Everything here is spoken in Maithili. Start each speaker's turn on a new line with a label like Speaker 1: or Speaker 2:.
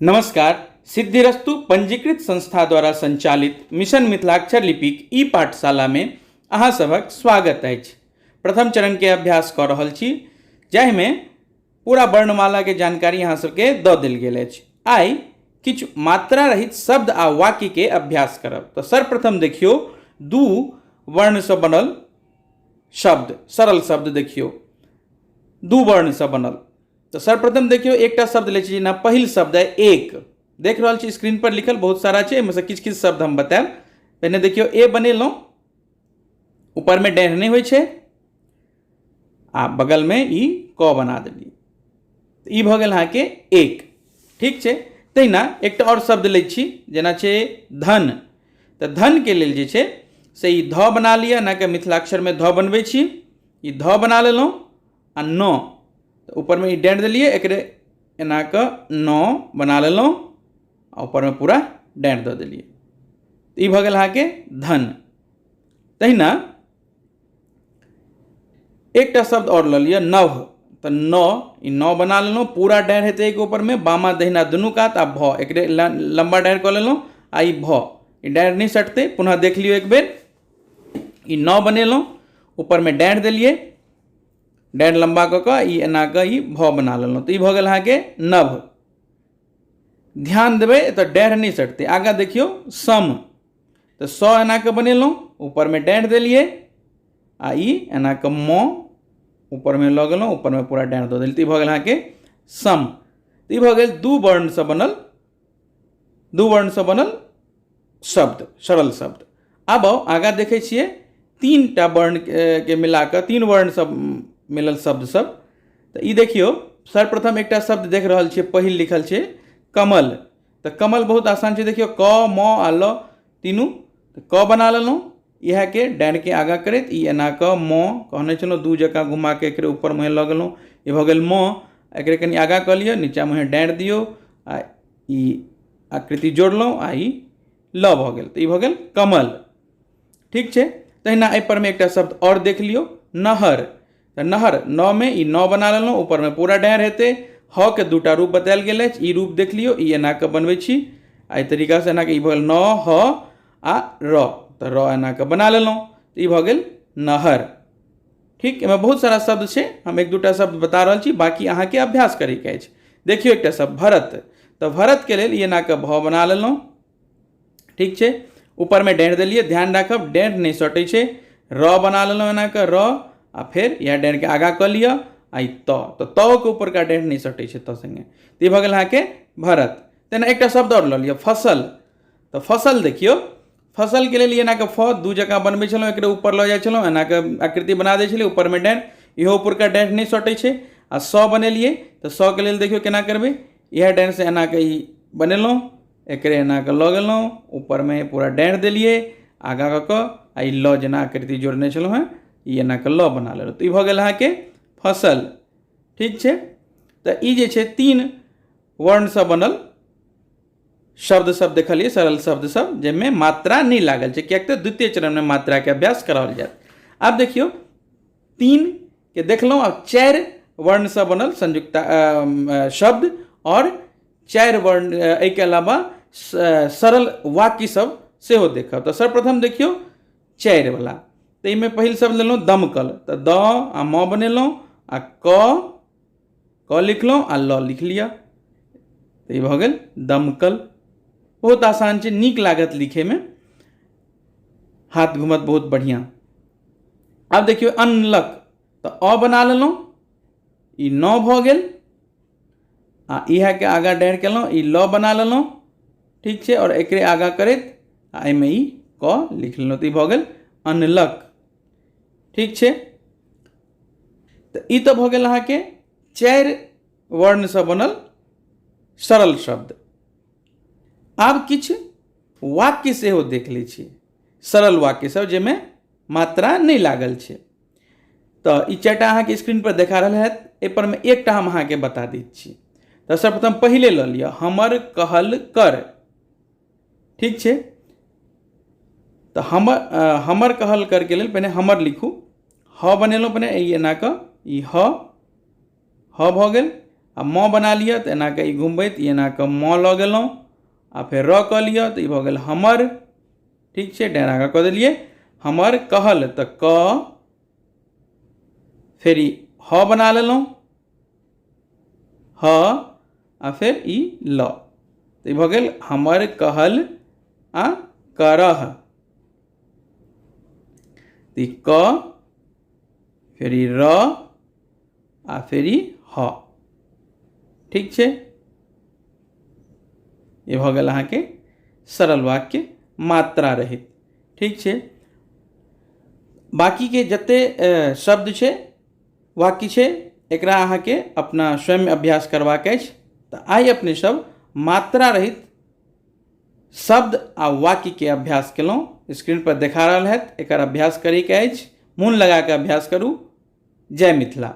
Speaker 1: नमस्कार। सिद्धिरस्तु पंजीकृत संस्था द्वारा संचालित मिशन मिथिलाक्षर लिपिक ई पाठशालामे अहाँ सभक स्वागत अछि। प्रथम चरणके अभ्यास कऽ रहल छी, जाहिमे पूरा वर्णमालाके जानकारी अहाँ सबके दऽ देल गेल अछि। आइ किछु मात्रा रहित शब्द आ वाक्यके अभ्यास करब। तऽ सर्वप्रथम देखियौ दू वर्णसँ बनल शब्द, सरल शब्द देखियौ दू वर्णसँ बनल। तऽ सर्वप्रथम देखियौ एकटा शब्द लै छी, जेना पहिल शब्द है एक। देख रहल छी स्क्रीन पर लिखल बहुत सारा छै, एहिमे से किछु किछु शब्द हम बतायब। पहिने देखियौ ए बनेलहुँ, ऊपरमे डेढ़ नहि होइ छै आ बगलमे ई क बना देलियै, ई भऽ गेल अहाँके एक। ठीक छै। तहिना एकटा आओर शब्द लै छी, जेना छै धन। तऽ धनके लेल जे छै से ई ध बना लिअ, एनाके मिथिलाक्षरमे ध बनबै छी, ई ध बना लेलहुँ आ न तऽ ऊपरमे ई डाँटि देलियै, एकरे एना कऽ न बना लेलहुँ आ ऊपरमे पूरा डाँटि दऽ देलियै। ई भऽ गेल अहाँके धन। तहिना एकटा शब्द आओर लऽ लिअ नभ। तऽ न ई न बना लेलहुँ, पूरा डाँढ़ हेतै एहिके ऊपरमे, बामा दहिना दुनू कात आ भ, एकरे लम्बा डाँढ़ कऽ लेलहुँ आ ई भ, ई डाँढ़ नहि सटतै। पुनः देख लियौ एक बेर, ई न बनेलहुँ, ऊपरमे डाँढ़ देलियै, डाँढ़ लम्बा कऽ कऽ ई एना कऽ ई भ बना लेलहुँ, तऽ ई भऽ गेल अहाँके नभ। ध्यान देबै तऽ डाँढ़ नहि सटतै। आगाँ देखियौ सम, तऽ स एना कऽ बनेलहुँ, ऊपरमे डाँढ़ देलियै आ ई एना कऽ म ऊपरमे लऽ गेलहुँ, ऊपरमे पूरा डाँढ़ दऽ देलियै, तऽ ई भऽ गेल अहाँके सम। तऽ ई भऽ गेल दू वर्णसँ बनल, दू वर्णसँ बनल शब्द, सरल शब्द। आब आउ आगाँ देखै छियै तीन टा वर्ण के मिला कऽ तीन वर्णसँ मिलल शब्द सब। तऽ ई देखियौ सर्वप्रथम एकटा शब्द देख रहल छियै, पहिल लिखल छै कमल। तऽ कमल बहुत आसान छै, देखियौ क म आ ल तीनू, तऽ क बना लेलहुँ, इएहके डाँढ़के आगाँ करैत ई एना कऽ म कहने छलहुँ, दू जकाँ घुमा कऽ एकरे ऊपर मुँहे लऽ गेलहुँ, ई भऽ गेल म। एकरे कनि आगाँ कऽ लिअ, नीचा मुँहे डाँढ़ दियौ आ ई आकृति जोड़लहुँ आ ई ल भऽ गेल, तऽ ई भऽ गेल कमल। ठीक छै। तहिना एहि परमे एकटा शब्द आओर देख लियौ नहर। तऽ नहर न मे ई न बना लेलहुँ, ऊपरमे पूरा डाँढ़ हेतै, ह के दूटा रूप बतायल गेल अछि, ई रूप देख लियौ, ई एना कऽ बनबै छी आ एहि तरीकासँ एना कऽ ई भऽ गेल न ह आ र, तऽ र एना कऽ बना लेलहुँ, तऽ ई भऽ गेल नहर। ठीक, एहिमे बहुत सारा शब्द छै, हम एक दूटा शब्द बता रहल छी, बाँकी अहाँके अभ्यास करैके अछि। देखियौ एकटा शब्द भरत, तऽ भरतके लेल ई एना कऽ भ बना लेलहुँ। ठीक छै, ऊपरमे डाँढ़ देलियै, ध्यान राखब डाँढ़ नहि सटै छै, र बना लेलहुँ एना कऽ र आ फेर इएह डाँढ़के आगाँ कऽ लिअ आ ई त, तऽ त के ऊपरका डाँढ़ नहि सटै छै त सङ्गे, तऽ ई भऽ गेल अहाँके भरत। तेना एकटा शब्द आओर लऽ लिअ फसल। तऽ फसल देखियौ, फसलके लेल एना कऽ फ दू जकाँ बनबै छलहुँ, एकरे ऊपर लऽ जाइ छलहुँ, एना कऽ आकृति बना दै छलियै, ऊपरमे डाँढ़, इहो ऊपरका डाँढ़ नहि सटै छै। आ स बनेलियै तऽ स के लेल देखियौ केना करबै, इएह डाँढ़सँ एना कऽ ई बनेलहुँ, एकरे एना कऽ लऽ गेलहुँ, ऊपरमे पूरा डाँढ़ देलियै आगाँ कऽ कऽ आ ई ल जेना आकृति जोड़ने छलहुँ हेँ, ई एना कऽ ल बना लेलहुँ, तऽ ई भऽ गेल अहाँके फसल। ठीक छै। तऽ ई जे छै तीन वर्णसँ बनल शब्द सब देखलियै, सरल शब्द सब जाहिमे मात्रा नहि लागल छै, किएक तऽ द्वितीय चरणमे मात्राके अभ्यास कराओल जायत। आब देखियौ तीन के देखलहुँ, आब चारि वर्णसँ बनल संयुक्ता शब्द आओर चारि वर्ण एहिके अलावा सरल वाक्य सब सेहो देखब। तऽ सर्वप्रथम देखियौ चारि वाला, तऽ एहिमे पहिल शब्द लेलहुँ दमकल, तऽ द आ म बनेलहुँ आ क क लिखलहुँ आ ल लिख लिअ, तऽ ई भऽ गेल दमकल। बहुत आसान छै, नीक लागत लिखैमे, हाथ घूमत बहुत बढ़िआँ। आब देखियौ अनलक, तऽ अ बना लेलहुँ, ई न भऽ गेल आ इएहके आगाँ डाँढ़ केलहुँ, ई ल बना लेलहुँ। ठीक छै, आओर एकरे आगाँ करैत आ एहिमे ई क लिख लेलहुँ, तऽ ई भऽ गेल अनलक। ठीक छै। तऽ ई तऽ भऽ गेल अहाँके चारि वर्णसँ बनल सरल शब्द। आब किछु वाक्य सेहो देख लै छी, सरल वाक्य सब जाहिमे मात्रा नहि लागल छै। तऽ ई चारिटा अहाँके स्क्रीन पर देखा रहल हैत, एहि पर मे एकटा हम अहाँके बता दै छी। तऽ सर्वप्रथम पहिले लऽ लिअ हमर कहल कर। ठीक छै। तऽ हमर हमर कहल करके लेल पहिने हमर लिखू, ह बनेलहुँ पहिने ई एना कऽ, ई ह ह भऽ गेल आ म बना लिअ तऽ एना कऽ ई घुमबैत ई एना कऽ म लऽ गेलहुँ आ फेर र कऽ लिअ तऽ ई भऽ गेल हमर। ठीक छै, डाँर आगाँ कऽ देलियै। हमर कहल तऽ क, फेर ई ह बना लेलहुँ, ह, आ फेर ई ल, तऽ ई भऽ गेल हमर कहल आ करह। ई क, फेर ई र, आ फेर ई ह। ठीक छै, ई भऽ गेल अहाँके सरल वाक्य मात्रा रहित। ठीक छै, बाकीके जते शब्द छै, वाक्य छै, एकरा अहाँके अपना स्वयं अभ्यास करबाक अछि। तऽ आइ अपने सब मात्रा रहित शब्द आ वाक्यके अभ्यास केलहुँ। स्क्रीन पर देखा रहल हैत, एकर अभ्यास करैके अछि, मोन लगा कऽ अभ्यास करू। जय मिथिला।